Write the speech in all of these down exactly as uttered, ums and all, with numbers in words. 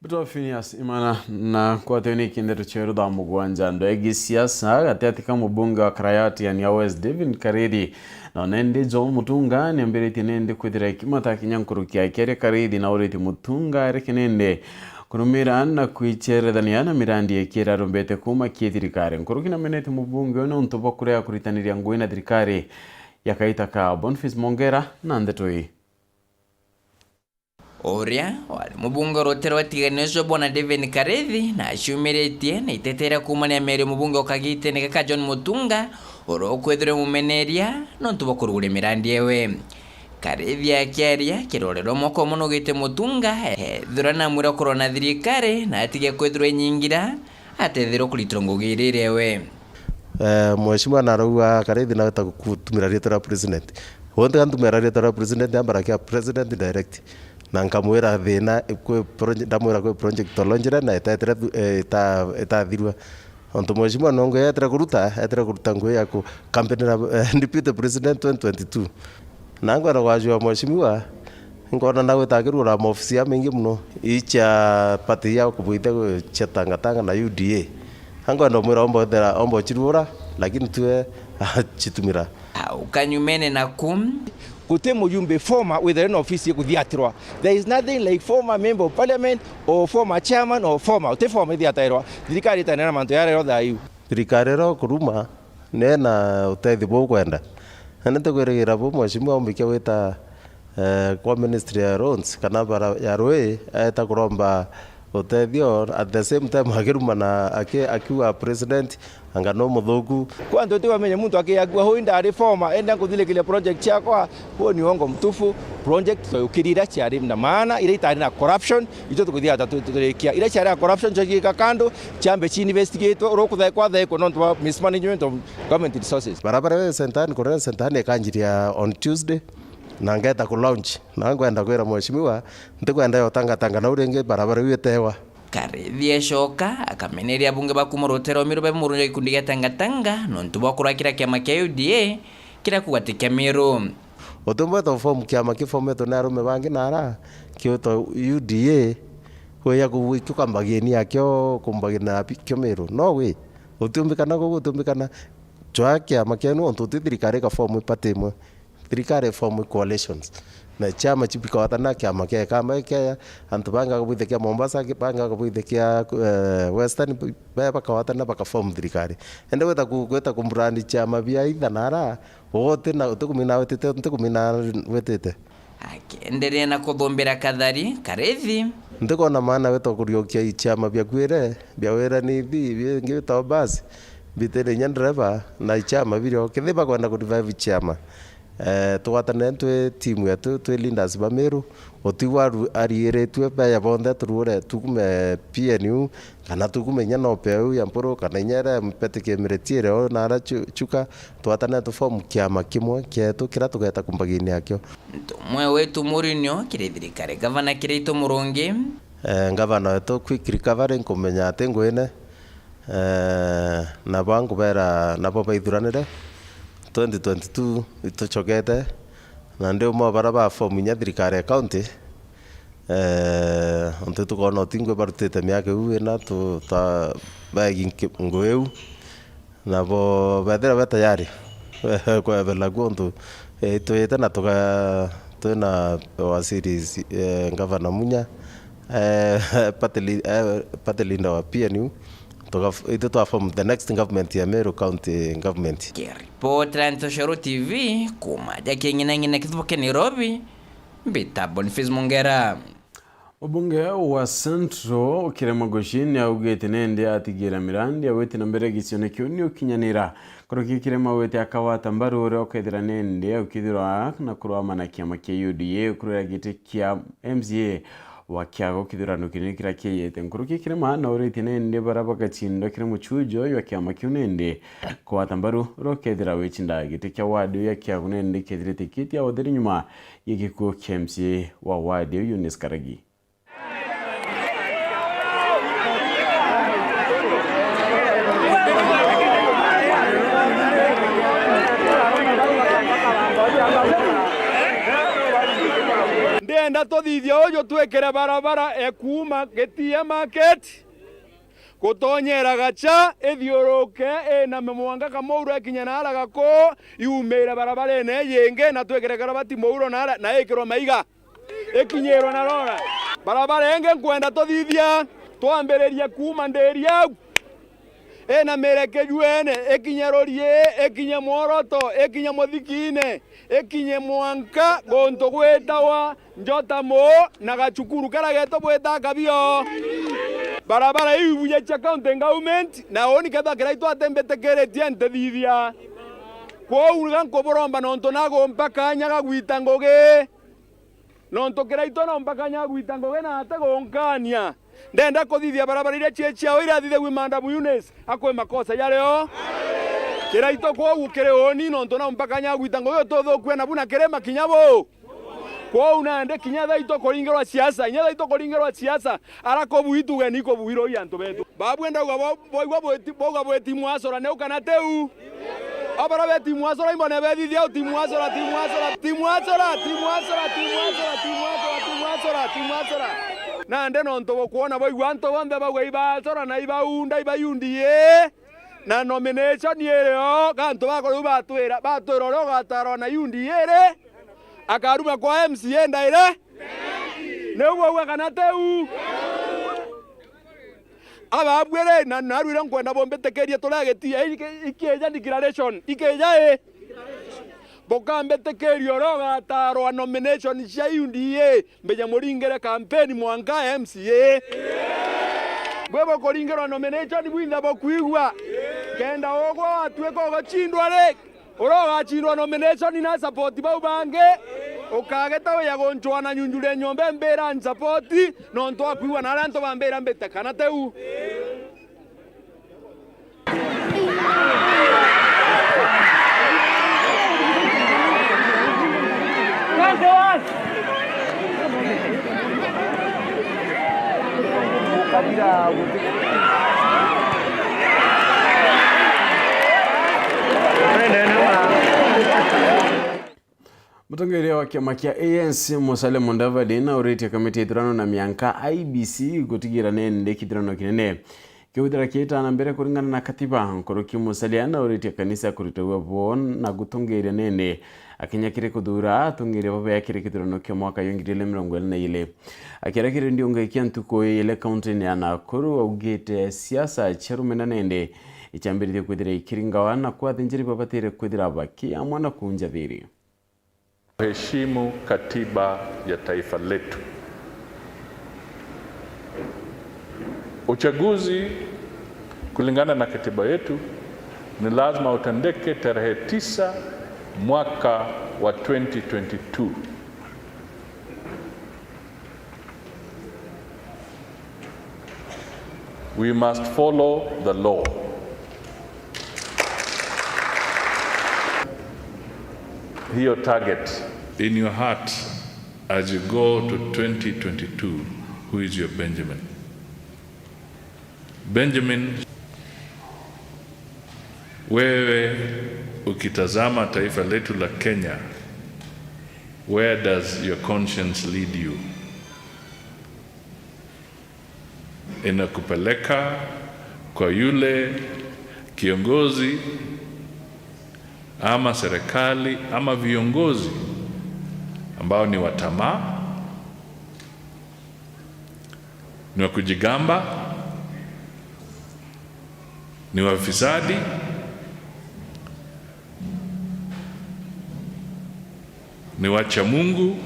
Buto Phineas Imana na kwatene kindeto cheru thaa mugwanja. Ndo egi siasa gati ati ka mubunge wa Karayati ya Nia West David Karithi na onendi Joe Mutunga niambiritie nendi kwithira ikimata kinya nkuruki ya kere Karithi na uriti Mutunga areke nendi kurumira na kwicherethania na mirandi ikira rumbete kuma ki thirikari. Nkuruki na menete mubunge uyu nontu bwa kurea kuritaniria ngui na thirikari ya kaita ka Boniface Mongera na ndeto ii. Uria wari mubunge wa rutere rwa tigania ucio bwana David Karithi na aciumiritie na iteteera kuumania meri mubunge wa kagitene gaka John Mutunga uria ukwithirwa mumeneria nontu bwa kuruguria mirandi ewe. Karithi akiaria kirorero mwaka umwe nugite Mutunga ethirwa namwira kurwa na thirikari na atige kwithirwa inyingira atethirwa kuritirwa ngugi iria iri ewe. Eh, mheshimiwa narauga Karithi naweta gutumira riitwa ria president. Wonthe antumira riitwa ria president, ambara kia president direct. Na nkamwira thina, kwi proje-, ndamwira kwi project tolonjire na itetire thu-, eh, ita-, itathirua. Ontu mheshimiwa nongo yetire kuruta, etire kuruta ngui ya ku campaign na, eh, deputy president twenty twenty-two. Na nkwenda kwajua mheshimiwa, nkona na gwita akirura maofisi ya maingi muno, ii cia party ya kubuite cia Tangatanga na U D A. Ankwenda umwira omba wethira, omba uchirura, lakini tue achitumira. Au kanyumene naku. Guti mujumbe former withire na ofisi ikuthiatirwa. There is nothing like former member of parliament or former chairman or former. Uti former ithiatairwa. Thirikari itanena mantu yara yonthe ayu. Thirikari iro kuruma, ni na utethio buu kwenda. Na ni tukwirigira bu mheshimiwa umbikia gwita, eh, kwa ministry ya roads kana bara ya rui, aeta kuromba utethio, at the same time akiruma na aki-, akiuga president anga no muthuku. Kwa antu tuti bamenye muntu akiakua, "Hui ndari former, enda nkuthirikiria project ciakwa." Huo ni uongo mtupu. Project twayukirira ciari na maana, iria itari na corruption, itwe tukuthia tu-, tu-, turikia. Iria ciari na corruption, ciagika kando, ciambe ci investigate, uria kuthe-, kwathekwa nontu bwa mismanagement of government resources. Barabara ya Sentani, kurera Sentani ikanjiria on Tuesday, na ngeta ku launch. Na ngwenda kwira mheshimiwa, ntikwenda yotangatanga nau ringi barabara iu itewa. Karithi ecoka akameneria abunge ba kuuma rutere rwa Meru bae murunjo gikundi gia Tangatanga nontu bwa kurakira kiama kia U D A kiria kugatia kia Meru. Utiumba gwita form kiama kifometwe ni arume bangi na ara kiwitwa U D A, kuya kukambaginia kio kumbaginia kio Meru. No way. Utiumbikana gugu, utiumbikana. Cwa kiama kienu ontu uti thirikari ka form party imwe. Thirikari form coalitions. Na chama chiu bikawatana kiama kia Kamba kia antu banga kabwithe kia Mombasa, banga kabwithe kia, eh, Western, ba-, bakawatana baka form thirikari. Ende gwita ku-, gwita kumbrand chama bia itha na ara, wote na utikumina wetite, utikumina wetite. Akienderea na kuthumbira Kathari, Karithi. Ntikona maana weta kuriokia ichama bia kwire, bia wira ni ithi, bingi bitao basi, bitire inya ndereba na ichama birio. Kithi bakwenda ku revive chama. Eh, tugwatanire twi timu yetu, twi leaders ba Meru, utigwa aru-, ariiritue beya bonthe turuure tukume P N U, kana tukume inya nope iu ya Mpuru, kana inya iria mpeti kimireti irio na ara Chu-, Chuka, tugwatanire tu form kiama kimwe kietu kiria tugeta kumbaginia akio. Ntumwe wetu Mourinho kiri thirikari, gavana kiri itu Murungi. Eh, gavana wetu quick recovery, nkumenya ati ngwine. Eh, nabo nkubera nabo baithuranire twenty twenty-two itucokete, na ndi umwe wa bara ba form inya thirikari ya county. Eh, ontu tukona utingwe barutite miaka iu ina tu-, ta-, baegi nki-, ngui iu. Nabo bethira be tayari kwebela kuo ontu, eh, itwite na tuga-, twina waziri, eh, Gavana Munya, eh, party lea-, eh, party leader wa P N U, tuga-, itwe twa form the next government ya Meru County Government. Kiripotera Ntoshoro T V, kuuma ja King'inang'ina kithubuke Nairobi, mbita Boniface Mongera. Mubunge wa Central Kirema Goshi ni augite nende atigira mirandi ya gwiti na mbere gicione kiu ni ukinyanira. Nkuruki Kirema augite akawata mbaru uria ukethira nende aukithirwa na kurwama na kiama kia U D A kurwira giti kia M C A wa kiago kithurano kinini kiria kiiyite. Nkuruki Kirema na uritie nende bara bagacinda kiri muchujo jwa kiama kiu nende kugwata mbaru uria ukethira wicinda giti kia wadi ya kiago nende kethirite kiti ya utheri nyuma ya gikuo kia M C A wa wadi iu Eunice Karagi. Ndienda Tuthithia uju twikire barabara e kuuma Gitie Market gutonyera Gacha, ithiuruke iname mwanka Kamouro, ikinye naara Gakuu, iumire barabarene iji ingi na twikire karabati Mouro naara na ikirwe maiga, ikinyirwe na rora. Barabara ingi nkwenda tuthithia twambiririe kuuma Ndiri au, inamire Kijuene, ikinye Rurii, ikinye Mworoto, ikinye Muthikine, ikinye mwanka guntu gwitawa Njota Muu na gacukuru karia geetwa bwita Kabio. Barabara iu ibuja cia county government, na uni kethwa Kiraitu atimbitikiritie ntithithia. Kwou ga nkuburomba nontu nagumpa kanya ga gwita ngugi. Nontu Kiraitu no mpaka nyagwita ngugi na ate gunkania. Ndenda kuthithia barabara iria cie ciao irathithagua Madam Eunice akwi makosa jario. Kiraitu kwou kiri uni nontu no mpaka nyagwita ngugi ututhukue nabu na kirima kinya bu. Kwou nandi kinya thaa itu kuringirwa siasa, inya thaa itu kuringirwa siasa, ara kubui tugeni kubui roi antu betu. Babue ndauga bo-, boigua bwiti-, bauga bwiti mwasora neu kana tiu? Abara beti mwasora imbone bethithia au ti mwasora, ti mwasora, ti mwasora, ti mwasora, ti mwasora, ti mwasora, ti mwasora, ti mwasora. Nandi nontu bukwona baigua antu bonthe bauga ibasora na ibaunda, ibayundi ii. Na nomination iri o, gantu bakwa riu batwira, batwira uria ugatarwa na yundi iri, akaruma kwa M C A ndaire. Niu bauga kana tiu? Ababwire na narwire nkwenda bumbitikirie turia Gitie, iki-, ikija declaration, ikija i. Bukambitikiria uria ugatarwa nomination cia U D A, mbije muringire campaign mwanka M C A. Bwe bukuringirwa nomination bwinthe bukwigua. Kenda ugwe watuika ugucindwa ri, uria ugacindwa nomination na support bau bangi, ukageta wija guncwa na nyunjuria nyomba mbira support, nontu akwigua na aria antu bambira mbite kana tiu. Mutongeria wa kiama kia A N C Musalia Mudavadi nauritie kamiti ya ithurano na mianka I E B C gutigira nende kithurano kinene kiu githira kiita na mbere kuringana na katiba. Nkuruki Musalia nauritie kanisa kuritagua bo na gutongeria nende akinya kiri kuthuura atongeria babea kiri kithurano kia mwaka wa ngiri igiri mirongo iri na igiri. Akiaria kiri ndiunga kia ntuku ii ile kaunti-ini ya Nakuru, augite siasa cia rumena nende iciambiritie kwithira ikiringawa na kwa athinjiri babatire kwithira baki amwe na kunja thiri. Heshimu katiba ya taifa letu. Uchaguzi kulingana na katiba yetu ni lazima utendeke tarehe tisa mwaka wa twenty twenty-two. We must follow the law. Hiyo target. In your heart, as you go to twenty twenty-two, who is your Benjamin? Benjamin, wewe ukitazama taifa letu la Kenya, where does your conscience lead you? Inakupeleka kwa yule kiongozi ama serikali ama viongozi ambao ni wa tamaa, ni wa kujigamba, ni wafisadi, ni wacha Mungu.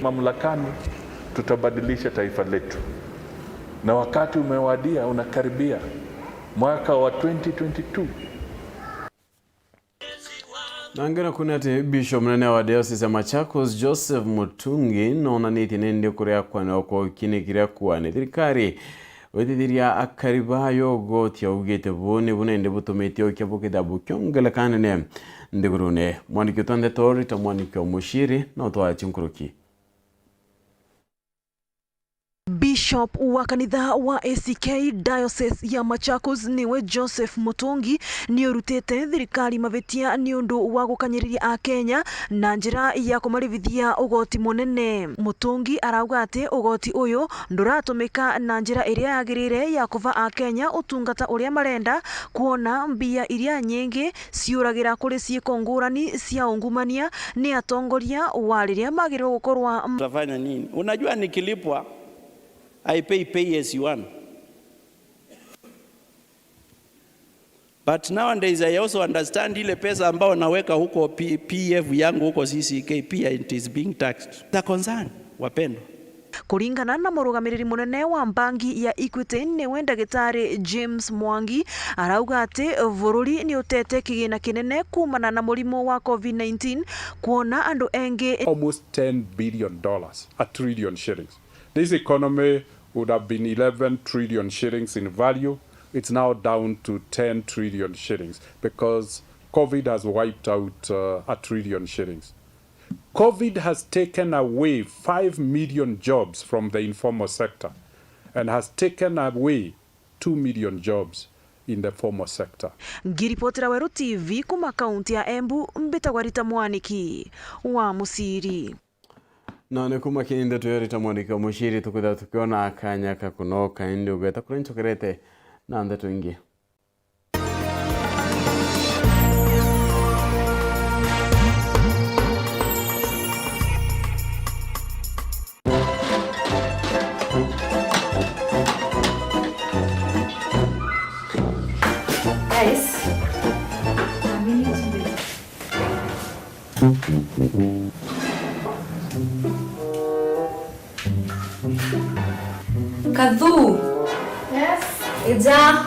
Mamlakani, tutabadilisha taifa letu. Na wakati umewadia, unakaribia. Mwaka wa twenty twenty-two. Na ngena kuona ati Bishop munene wa Diocese ya Machakos, Joseph Mutungi, nonanitie nindi kuria kwanirwa kwa ukini kiria kwani thirikari withithiria akari bayo ugoti augite bu nibu nindi butumite ukia bukithia bukiongeleka nene nthigurune. Mwandiki wetu wa ndeto Rita Mwaniki wa Mushiri no twachi nkuruki. Bishop Bishop wa kanitha wa A C K Diocese ya Machakos niwe Joseph Mutungi ni urutite thirikari mavitia ni undu wa gukanyiriria Akenya na njira ya kumarivithia ugoti munene. Mutungi arauga ati ugoti uyu nduratumika na njira iria yagirire ya kuva Akenya utungata uria marenda, kwona mbia iria nyingi ciuragira kuri ciiko ngurani cia ungumania ni atongoria wa riria magirwe gukorwa. Utafanya nini? Unajua, nikilipwa, I pay pay as you earn. But nowadays I also understand ile pesa ambao naweka huko P-, P F yangu huko C C K, pia it is being taxed. The concern, wapendwa. Kuringana na murugamiriri munene wa mbangi ya Equity, niwe ndagitari James Mwangi, arauga ati bururi ni utete kigina kinene kuumana na murimu wa covid nineteen, kwona andu engi. Almost ten billion dollars, a trillion shillings. This economy would have been eleven trillion shillings in value. It's now down to ten trillion shillings because covid has wiped out, uh, a trillion shillings. covid has taken away five million jobs from the informal sector and has taken away two million jobs in the formal sector. Ngiripotera Weru T V kuma kaunti ya Embu, mbitagwa Rita Mwaniki wa Muciri. Na ni kuma kiri ndeto ya Rita Mwaniki wa Muciri, tukwithira tukiona kanya ka kunoka, indi ugeta kuria nchokerete na ndeto ingi. Guys, a minute, please. Kathu! Yes? Ija!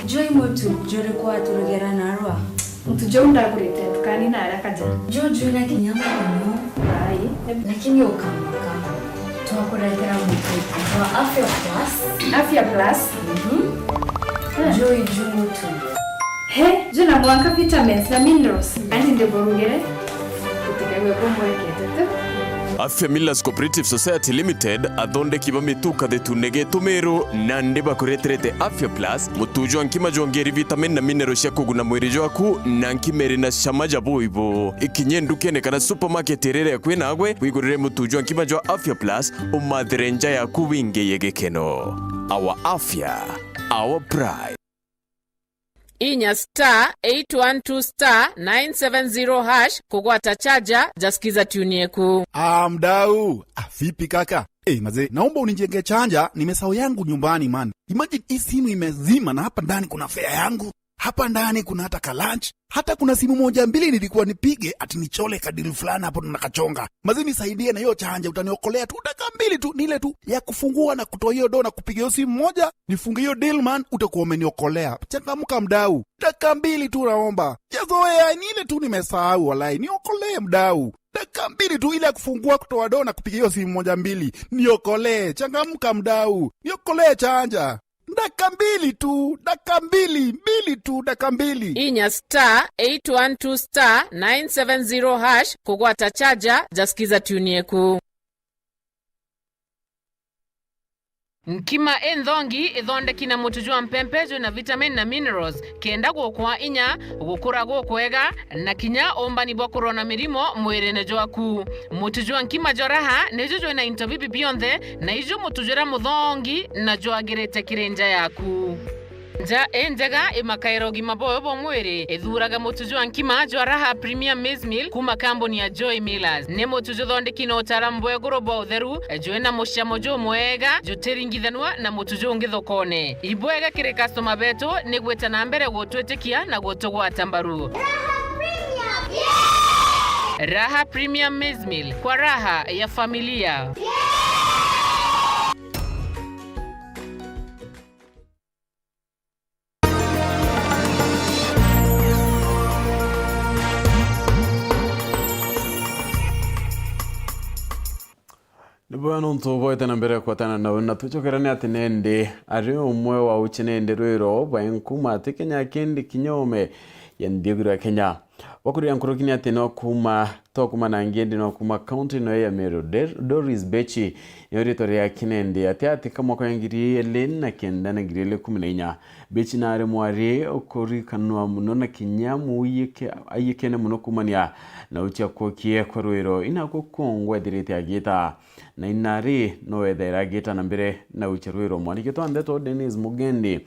Juu i mutu juriku waturugera narua? Mutu juu ndagurite ntukani na araka ja. Juu jwina kinya muno. Ai. Lakini ukamaka. Twakuretera mutu jwa Afya Plus. Afya Plus? Mhm. Eh. Juu i juu mutu. He, juu na mwanka vitamins na minerals. Anti ndiburugire. Gutikagwe kumwekete tu. Afya Millers Cooperative Society Limited, athondeki ba mituka thitune gitu Meru, nandi bakureterete Afya Plus, mutu jwa nkima jwongeri vitamin na mineral cia kuguna mwiri jwaku, na nkima iri na cama ja buibu. Ikinye ndukene kana supermarket iria iri akui nagwe, wigurire mutu jwa nkima jwa Afya Plus, umathire nja yaku wingiye gikeno. Our Afya, our pride. Inya star eight one two star nine seven zero hash kugwata chaja ja Skiza Tune Yeku. Ah, mdau. Ah, vipi kaka? Eh, mazee, naomba unijenge chaja, nimesahau yangu nyumbani, man. Imagine hii simu imezima na hapa ndani kuna fare yangu. Hapa ndani kuna hata ka lunch. Hata kuna simu moja mbili nilikuwa nipige ati nichole ka deal fulani hapo na kachonga. Mazee, nisaidie na hiyo chaja, utaniokolea tu dakika mbili tu, ni ile tu ya kufungua na kutoa hiyo do na kupiga hiyo simu moja, nifunge hiyo deal, man, utakuwa umeniokolea. Changamka mdau. Dakika mbili tu naomba. Sijazoea, ni ile tu nimesahau walai. Niokolee mdau. Dakika mbili tu ile ya kufungua, kutoa do na kupiga hiyo simu moja mbili. Niokolee. Changamka mdau. Niokolee chaja. Dakika mbili tu, dakika mbili, mbili tu, dakika mbili. Inya star eight one two star nine seven zero hash kugwata chaja ja Skiza Tune Yeku. Nkima inthongi ithondeki na mutu jwa mpempe jwina vitamin na minerals, kenda gukwa inya, gukura gukwega, na kinya umbani bwa kurona mirimo mwirine jwaku. Mutu jwa nkima jwa Raha niju jwina into bibi bionthe, na iju mutu juria muthongi na jwagirite kiri nja yaku. Nja injega imakaira ugima bwayo bwa mwiri. Ithuraga mutu jwa nkima jwa Raha Premier Maize Meal kuma kambuni ya Joy Millers. Ni mutu juthondeki na utaaramu bwa iguru bwa utheru, jwina mucamo jumwega, jutiringithanua na mutu jungi thokone. Ibwega kiri customer betu ni gwita na mbere gutwitikia na gutugwata mbaru. Raha Premium Maize Meal, kwa raha ya familia. Ni bwega nontu bwete na mbere kwatana nawe, na tucokerane ati nende ari umwe wa uci nende rwiro bwa nkuma ati Kenya kindi kinyome ya nthiguru ya Kenya. Wakuria nkuruki ni ati no kuuma, to kuuma na ngendi, no kuuma kaunti ino ya Meru. Der-, Doris Bechi niyo ritwa ria Kinendi. Ati ati ka mwaka wa ngiri ili na kenda na ngiri ili kumi na inya, Bechi naari mwari ukurikanwa muno na kinya muuyike-, aiyikene muno kuumania na utia kwokie kwa rwiro ina gukungwa ethirite agita. Na inari no wethaira agita na mbere na ucha rwiro. Mwandiki twa ndeto Dennis Mugendi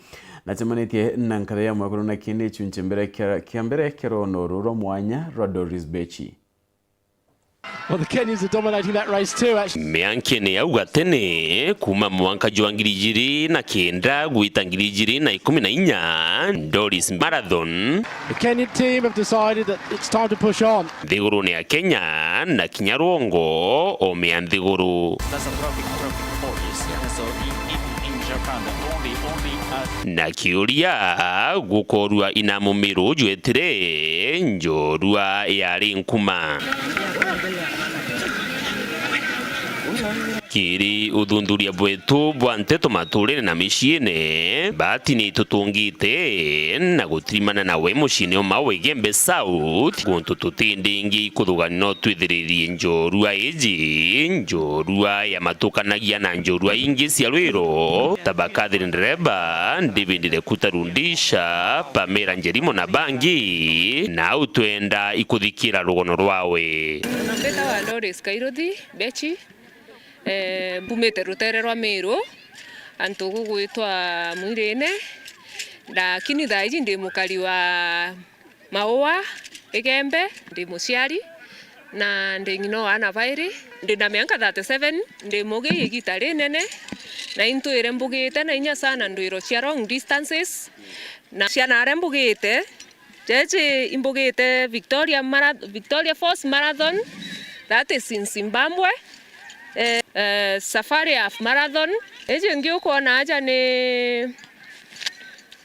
nachemanitie na nkatha ya mwekuru na kindi chunche mbere kia, kia mbere kia rono ruru rwa mwanya rwa Doris Bechi. Well, the Kenyans are dominating that race too, actually. Miankene yau gatene, kuuma mwanka jwa ngiri ijiri na kenda gwita ngiri ijiri na ikumi na inya, Doris Marathon, The Kenyan team have decided that it's time to push on. Nthigurune ya Kenya na kinya rwongo omea nthiguru. That's a traffic, traffic police, yeah. So in, in, in Japan, only, only, uh, Na kiuria gukorua inamu Miru jwetire njorua yari nkuma. Kiri uthuthuria bwetu bwa nteto maturene na miciine, Bahati ni itutungite na gutirimana nawe muciine o mau Igembe South, guntu tutindingi ikuthuganio no twithiririe njorua iji, njorua ya matukanagia na njorua ingi cia rwiro, ta ba Catherine Reba, David Lekuta Rudisha, Pamela Njerimo na bangi, na au twenda ikuthikira rugono rwawe. Mbitawa Doris Kairuthi Bechi, eh, mbumite rutere rwa Miru, antu gugwitwa Mwirine, lakini thaa iji ndi mukari wa Maua, Igembe, ndi muciari, na ndi ng'ina o aana bairi. Ndi na mianka thirty-seven, ndi mugi igita rinene, na intwire mbugite na inya sana ndwiro cia long distances, na cia naria mbugite, jeji imbugite Victoria Mara-, Victoria Falls Marathon, that is in Zimbabwe, eh, eh, Safari Half Marathon. Iji ingi ukwona aja ni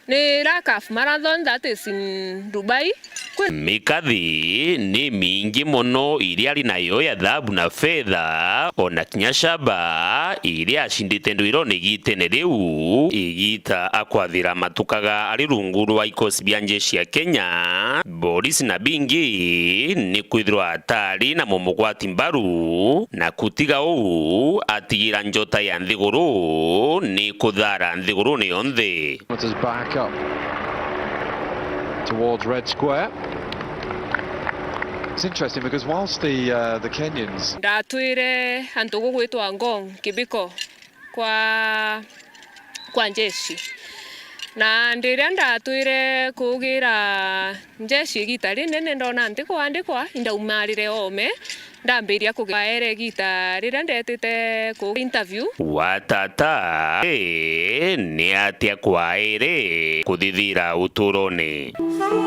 Ni Lakaf Marathon, that is in Dubai. Kwi- Mikathi ni mingi mono iria ari nayo ya thahabu na fetha, ona kinya shaba iria acindite ndwirone igitene riu, igita akwathira matukaga ari rungu rwa ikosi bia njeshi ya Kenya, borisi na bingi ni kwithirwa atari na mumugwati mbaru, na kutiga uu atigira njota ya nthiguru ni kuthara nthigurune yonthe. Kilometres back up towards Red Square. It's interesting because whilst the, uh, the Kenyans Ndatwire antu gugwitwa Ngong Kibiko kwa, kwa njeshi. Na ndiria ndatwire kugira njeshi igita rinene, ndona nti kwandikwa, indaumarire oome, ndambiria kuge-, kwaere igita riria ndetite ku interview. Wa tata, ee, ni atia kwaere kuthithira uturone?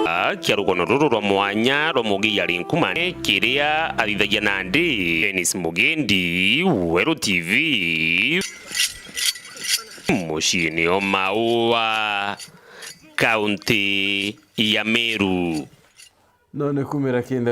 A, kia rugono ruru rwa mwanya rwa Mugiia Rinkumane, kiria athithagia nandi Dennis Mugendi, Weru T V, muciini o Maua, kaunti ya Meru. No ni kumira kinde